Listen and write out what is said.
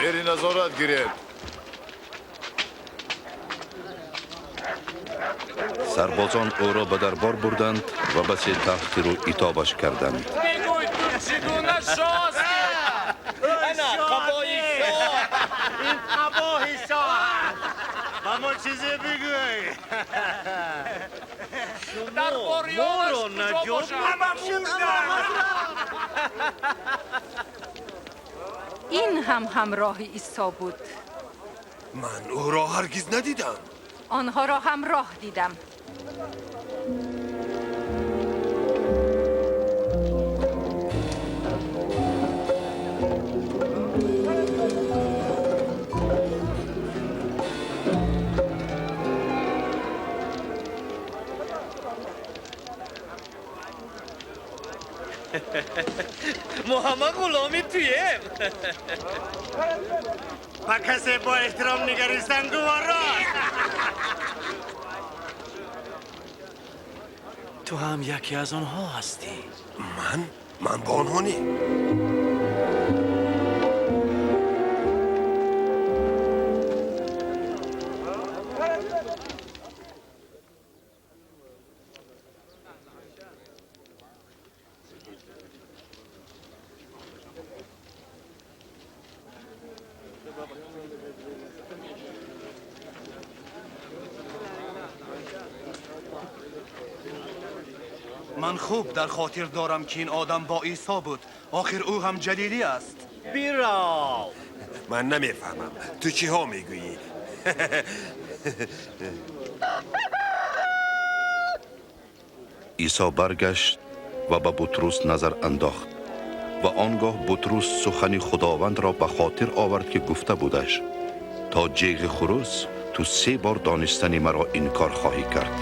Зери назорат гиред. Сарбозон ӯро ба дарбор бурданд ва басе таҳқиру итобаш карданд. Бигӯй, ту чӣ гуна шоҳастӣ? Ана қабои шоҳ. Ин қабоҳи шоҳ аст. Ба мо чизе бигӯй. Дарбориёнаш Моро куҷо наҷот бошанд? Мебахшед, Ҳазрат. Ин ҳам ҳамроҳи Исо буд. Ман ӯро ҳаргиз надидам. Онҳоро ҳамроҳ дидам. Мо ҳама ғуломи туем. Ба касе бо эҳтиром нигаристан гуворост. Ту ҳам яке аз онҳо ҳастӣ. Ман? Ман бо онҳо не. Ман хуб дар хотир дорам, ки ин одам бо Исо буд. Охир ӯ ҳам ҷалилӣ аст. Бирав. Ман намефаҳмам, ту чиҳо мегӯӣ. Исо баргашт ва ба Бутрус назар андохт ва он гоҳ Бутрус сухани Худовандро ба хотир овард, ки гуфта будаш: то ҷеғи хурӯс ту се бор донистани маро инкор хоҳӣ кард.